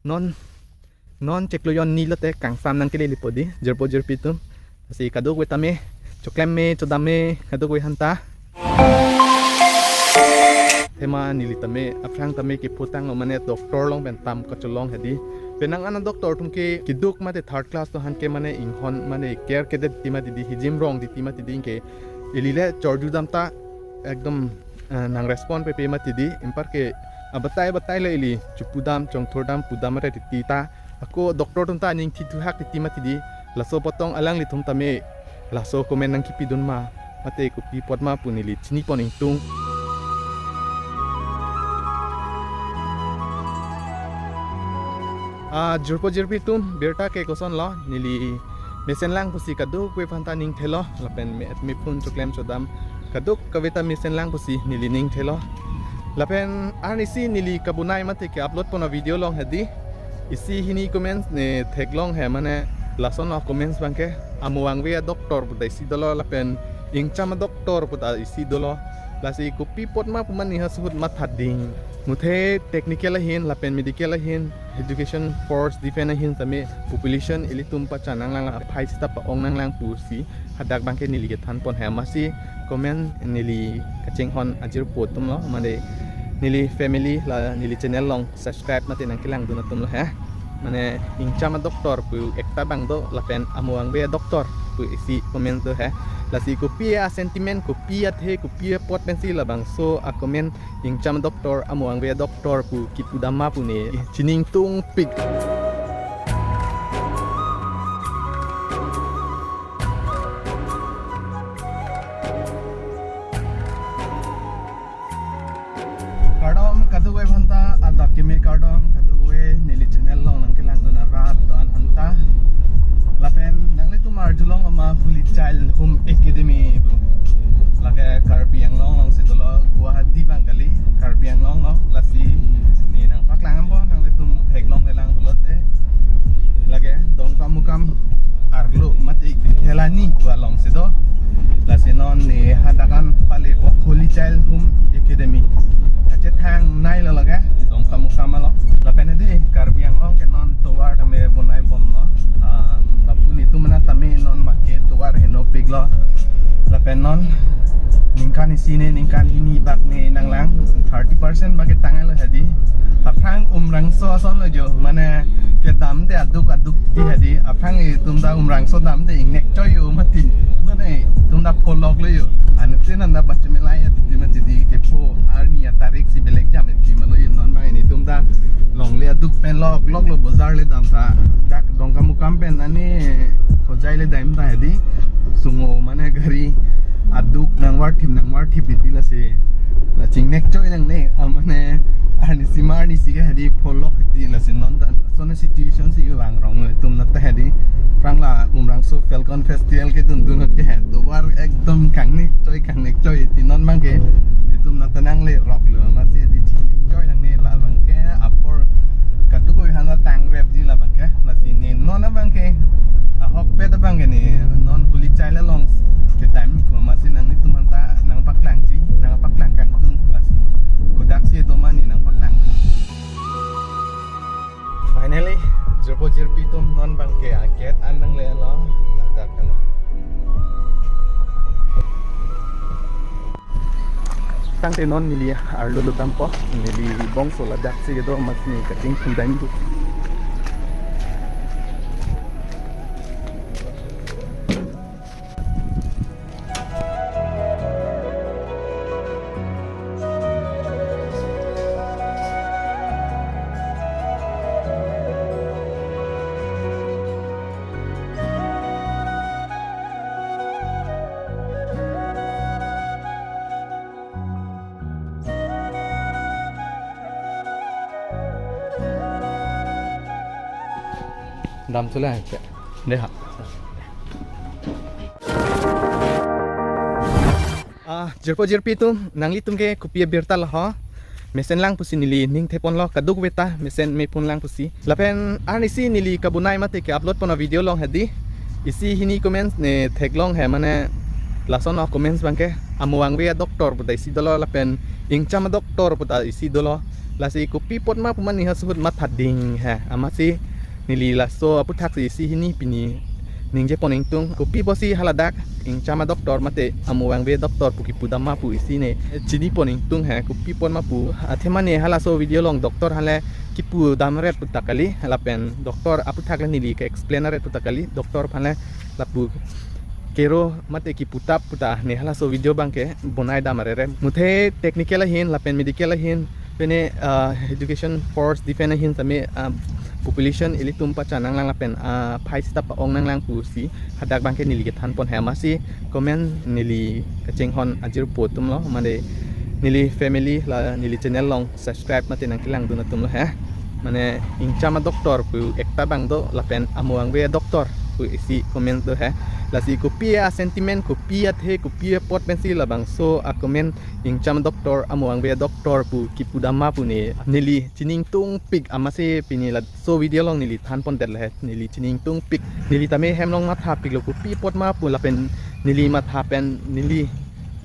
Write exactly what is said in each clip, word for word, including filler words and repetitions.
Non, non chiklo jon ni lote kangsam nangkele lipo di, jirpo jirpi atum. Lasi kadokave tame, choklem me, chodam me, kadokave aphanta. Athema neli tame, aphrang tame keputang mane doctor along pen tam kachelong hedi. Penang an a-doctor atum ke keduk mate third class atum aphan ke mane inghon mane care kedet ti mati di, hijim rong di ti mati di, anke ili le chorju dam ta ekdom, eh, nang respond pepe mati di, anparke abatai batai le ili chopudam, chongthur dam, pudam mate titi ta. Ako doctor atum ta aning thithu hak titi mati di, laso apot tong alanglitum tame laso comment nangkepidun ma, mate kopi apot ma pu neli chinipon ingtung. Ah, jirpo jirpi atum, birta ke kosonlo, neli mesenlang pusi kadokave aphanta ning thelo, lapen me, mephun choklem chodam kadokave ta mesenlang pusi neli ning thelo. Lapen arnisi neli kabonai mate ke-upload pon a-video along hedi, isi hini comments ne theklong he, mane lason a-comments abangke, amo vangve a-doctor puta isi dolo, lapen ingcham a-doctor puta isi dolo. Lasi kopi apot ma pu mane ha suhut matha ding. Muthe technical ahin, lapen medical ahin, education, force, defense ahin tame population ilitum pachan nanglang, aphai seta pa-ong nanglang pusi hadak abangke neli kethan pon he, amatsi comment neli kachinghon ajirpo atumlo, mane neli family la neli channel along subscribe mate nangkelangdun atumlo he. Mane ingcham a-doctor pu ekta abang do, lapen amo vangve a-doctor pu isi comment do he. Lasi kopi a-sentiment, kopi athe, kopi apot pensi labangso a-comment ingcham a-doctor, amo vangve a-doctor pu kipudam ma pu ne chiningtungpik. Kardom kadokave aphanta, adap keme kardom kadokave neli channel along nangkelangdun arat do-an aphanta. Lapen nanglitum arjulong ma Holy Child Home Academy pu. Lake Karbi Anglong alongsi dolo, Guwahati abang kali, Karbi Anglong along, lasi ne nangpaklang dampo, nanglitum theklongle lang pulote. Lake Dongkamukam arlo mate Thelani pu alongsi do. Lasi non ne hadak an palepo Holy Child Home Academy. Kachethangnei lo lake Dongkamukam along. Lapen hedi Karbi Anglong ke non tovar tame bonai bomlo. Ah, lapu netum anat tame non make tovar henopiklo. Lapen non ningkan isi ne, ningkan hini bak ne nanglang, thirty percent bak ke tanglo hedi. Aphrang Umrangso asonlo jo, mane kedam te aduk aduk ti hedi. Aphrang itum ta Umrangso dam te ingnek choi jo mati. Mane itum ta pholoklo jo. Anuttin anta bachemelai ati di mati di, kepho arni atarik si belek jam iti malo jo, non abang netum ta longle aduk pen lokloklo, bazar le dam ta. Dak Dongkamukam pen ani Hojai le dam ta hedi. Sungo mane gari aduk nangvarthip nangvarthip iti, lasi la chingnek choi nangne, ah, mane arnisi ma arnisi ke hedi pholok iti, lasi non ta lason a-situation si vang rong itum anat ta hedi. Aphrang la Umrangso Falcon Festival kedun dunhut ke he, tovar ekdom kangnek choi kangnek choi iti, non abangke itum anat ta nangleroklo, amatsi hedi chingnek choi nangne. La abangke apor kadokave aphanta tangrep di la abangke. Lasi ne non abangke ahokpet abangke ne non Holy Child along kedam ko, amatsi nanglitum aphanta nangpaklangji, nangpaklang kangtung, lasi kodaksi do ma ne nangpaklang. Finally, jirpo jirpi atum, non abangke a-gate an nanglelo, ladak helo. Tangte non neli arlo lo dampo, neli bongso ladaksi kedo, amatsi ne kachingthum dam do. Dam chula ke. Dei ha. Ah, jirpo jirpi atum, nanglitum ke kopi abirta lo ho. Mesenlang pusi neli ning theponlo, kadokave ta mesen mephunlang pusi. Lapen arnisi neli kabonai mate ke-upload pon a-video along hedi, isi hini comments ne theklong he, mane lason a-comments abangke, amo vangve a-doctor puta isi dolo, lapen ingcham a-doctor puta isi dolo. Lasi kopi apot ma pu ma neli ha suhut matha ding he. Amatsi neli laso aputhaksi isi hini pini ningje pon ingtung. Kopi apotsi haladak ingcham a-doctor mate amo vangve doctor pu kipudam ma pu isi ne chini pon ingtung he, kopi apot ma pu. Athema ne halaso video along doctor aphan le kipudam ret puta kali, lapen doctor aputhak le neli ke-explain ret puta kali, doctor aphan le lapu kero mate kiputap puta ne halaso video abang ke bonai dam arere. Muthe technical ahin lapen medical ahin pene, ah, education force defense ahin tame, ah, population ilitum pachan nanglang lapen, ah, phai sita pa-ong nanglang pusi hadak abang ke neli kethan pon he. Amatsi comment neli kachinghon ajirpo atum lo, mane neli family la neli channel along subscribe mate nangkelangdun atum lo he. Mane ingcham a-doctor pu ekta abang do lapen amo vangve doctor pu isi comment do he. Lasi kopi a-sentiment, kopi athe, kopi apot pensi labangso a-comment ingcham doctor, amo vangve doctor pu kipudam ma pu ne neli chini ingtungpik. Amatsi pini laso video along neli than pondet le he, neli chini ingtungpik. Neli tame hem along mathapiklo kopi apot ma pu lapen neli matha pen neli,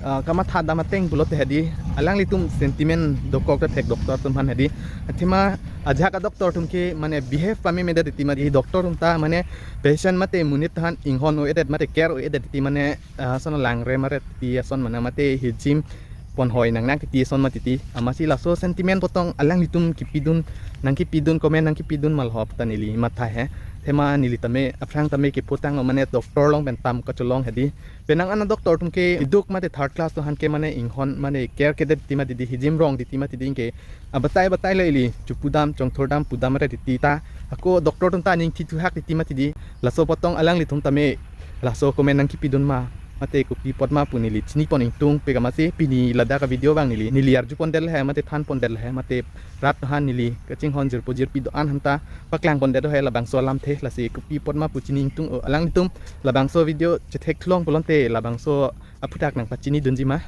ah, kamatha dam ateng pulote hedi alanglitum sentiment dokok ta thek doctor atum aphan hedi. Athema ajahak a-doctor atum ke mane behave pamemedet titi mati, doctor atum ta mane patient mate monit aphan inghon o-edet mate care o-edet titi mane, ah, ason langre maret titi ason mane mate hijim ponhoi nangnang titi ason mati titi. Amatsi laso sentiment potong alanglitum kipidun, nangkipidun comment nangkipidun malhop ta neli matha he. Athema neli tame aphrang tame kiputanglo mane doctor along pen tam kachelong hedi. Penang an a-doctor atum ke iduk mate third class atum aphan ke mane inghon mane care kedet titi mati di, hijim rong titi mati di, anke abatai batai le ili chepudam chongthurdam pudam ret titi ta ako doctor atum ta aning thithuhak titi mati di. Laso potong alanglitum tame laso comment nangkipidun ma mate kopi apot ma pu neli chini pon ingtungpik. Amatsi pini ladak a-video abang neli neli arju pondet le he mate than pondet le he mate rat aphan neli kachinghon jirpo jirpi do-an aphanta paklang pondet do he labangso alamthe. Lasi kopi apot ma pu chini ingtung-o alanglitum, labangso video chethek thlong pulote labangso aphuthak nangpachinidunji ma,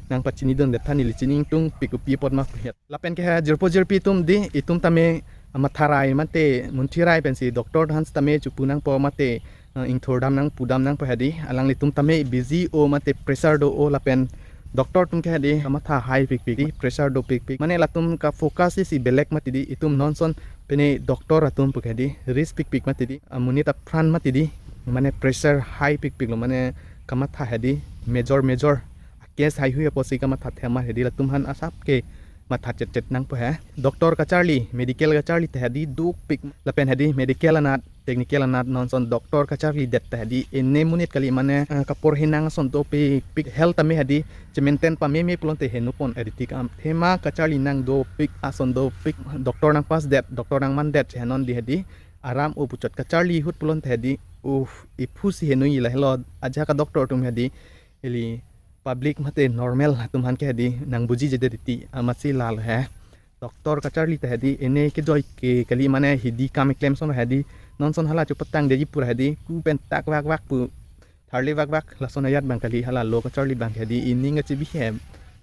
nangpachinidundet tha, neli chini ingtungpik kopi apot ma pu he. Lapen ke he jirpo jirpi atum di, itum tame matharai mate munthirai pensi doctor aphan tame chepu nangpo mate, eh, ingthurdam nang pudam nangpo hedi. Alanglitum tame busy o mate pressure do-o lapen doctor atum ke hedi kamatha high pikpik di, pressure dopikpik. Mane latum ka-focus isi belek mati di, itum nonson pene doctor atum pu ke hedi risk pikpik mati di, amonit apran mati di, mane pressure high pikpiklo, mane kamatha hedi major major case haihui apotsi kamatha thema hedi, latum aphan asap ke matha chetchet nangpo he. Doctor kacharli, medical kacharli ta hedi dukpik lapen hedi medical anat, technical anat nonson doctor kacharlidet ta hedi ene monit kali mane, eh, kaporhi nang ason dopikpik, health tame hedi chemaintain pameme pulote heno pon edi tik am. Athema kacharli nang dopik ason dopik, doctor nang pass det, doctor nang mandet chehenon di hedi aram o puchot kacharli ahut pulote hedi, uh, iphusi henoi lahelo ajahak a-doctor atum hedi ili public mate normal atum aphan ke hedi nang bujijedet titi amatsi lalo he. Doctor kacharli ta hedi ene kejoi ke kali mane hidi kam keklem ason hedi nonson hala chepatangdeji pura hedi ku pen tak vak vak pu tharli vak vak lason ajat abang kali, hala lo kacharli abang hedi ining kachebi hem.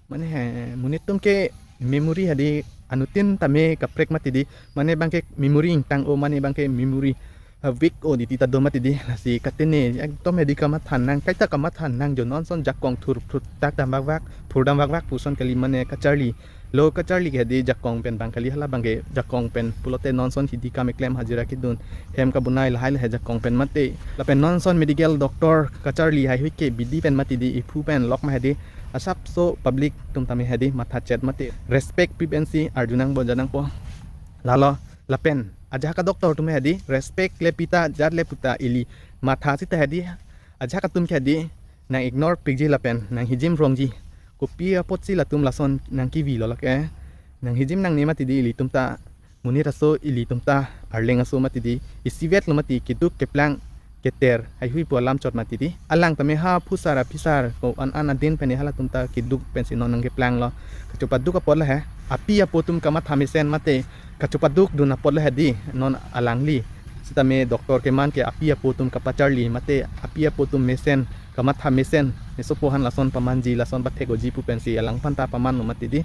Mane he, monit atum ke memory hedi anuttin tame kaprek mati di, mane abang ke memory ingtang-o, mane abang ke memory, ha, weak o titi ta do mati di. Lasi katene ekdom hedi kamatha nang, kaita kamatha nang jo, nonson jakong thur phrut tak dam vak vak, phur dam vak vak puson kali mane kacharli. Lo kacharli ke hedi jakong pen abang kali, hala abang ke jakong pen pulote nonson hidi kam keklem, hajira kedun, hem kabonai lahai lahai jakong pen mate. Lapen nonson medical doctor kacharli haihui ke bidi pen mati di, iphu pen lok ma hedi asapso public atum tame hedi matha chet mate respect pi pensi arju nangpo ja nangpo. Lalo lapen ajahak a-doctor atum hedi respect le pita jat le puta ili matha sita hedi ajahak atum ke hedi nang ignore pikji lapen nang hijim rongji. Kopi apotsi latum lason nang kivilo lake, nang hijim nangne mati di ilitum ta, monit aso ilitum ta, arleng aso mati di, isivet lo mati keduk keplang keter haihui pu alam chot mati di. Alang tame ha phusar aphisar ko an an adin pene halatum ta keduk pensi non nang keplanglo. Kachopaduk apot le he, api apo atum kamatha mesen mate kachopaduk dun apot le hedi non alangli. Sitame doctor keman ke api apo atum kapacharli mate api apo atum mesen, kamatha mesen, mesopo aphan lason pamanji, lason pathek-oji pu pensi alang aphanta pamanlo mati di.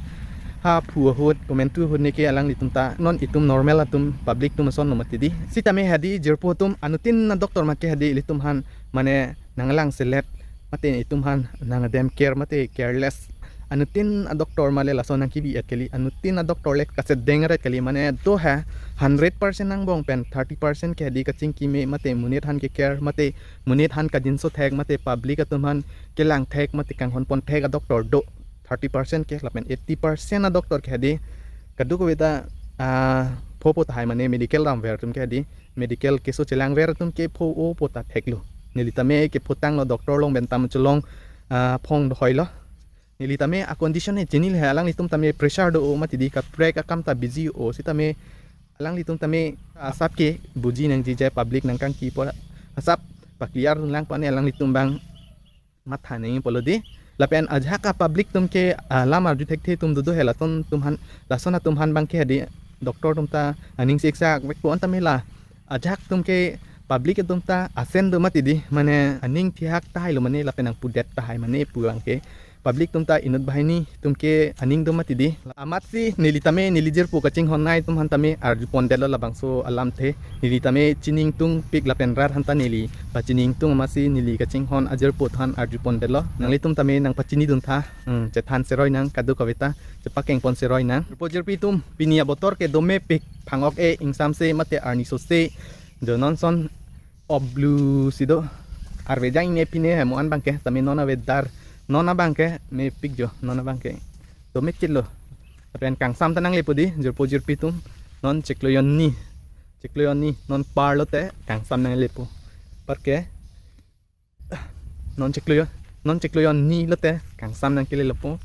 Ha phu ahut, komantu ahut ne ke alanglitum ta, non itum normal atum, public atum ason lo mati di. Sitame hedi jirpo atum, anuttin a-doctor ma ke hedi ilitum aphan mane nanglang selet mate itum aphan nang dem care mate careless anuttin a doctor male lason nangkibi et kali, anuttin a doctor le kasedeng ret kali, mane do ha hundred percent angbong pen thirty percent ke hedi kachingki me mate monit aphan ke care mate monit aphan kajinso thek mate public atum aphan kelang thek mate kanghon pon thek a doctor do thirty percent ke, lapen eighty percent a doctor ke hedi kadokave ta ah, phopo tahai mane medical ram ver atum ke hedi medical keso chelang ver atum ke pho-opo ta theklo. Neli tame ke photanglo doctor along pen tam chelong ah, phong dohoilo. Neli tame a condition ne chinilo he, alanglitum tame pressure do-o mati di, kaprek akam ta busy-o sitame alanglitum tame asap ke buji nangji je public nangkangki apot asap pa-clear lang pane alanglitum abang matha nangji pulo di. Lapen ajahak a public atum ke ah, lam arju thekthe atum dodo he, lason atum aphan, lason atum aphan abang ke hedi doctor atum ta aning siksak vek pu-an tame la ajahak atum ke public atum ta asen do mati di, mane aning thihak tahailo mane lapen nangpudet tahai mane pu abang ke public atum ta inut banghini atum ke aning do mati di. Amatsi neli tame neli jirpo kachinghon nai atum aphan tame arju pondetlo labangso alamthe. Neli tame chiningtungpik lapen rat aphan ta neli pachiningtung, amatsi neli kachinghon ajirpo aphan arju pondetlo. Nanglitum tame nangpachinidun tha, hmm, chethan seroi nang kadokave ta, chepakeng pon seroi nang. Jirpo jirpi atum, pini abotor ke domepik, phangok e, ingsamse mate arnisose, jo non ason oblu si do. Arve jang ne pine he mo-an abang ke, tame non a weather, non abang ke mepik jo, non abang ke domechitlo. Lapen kangsam ta nanglepo di, jirpo jirpi atum, non chiklo jonni, chiklo jonni, non par lote kangsam nanglepo. Par ke non chiklo jon, non chiklo jonni lote kangsam nangkelelopo.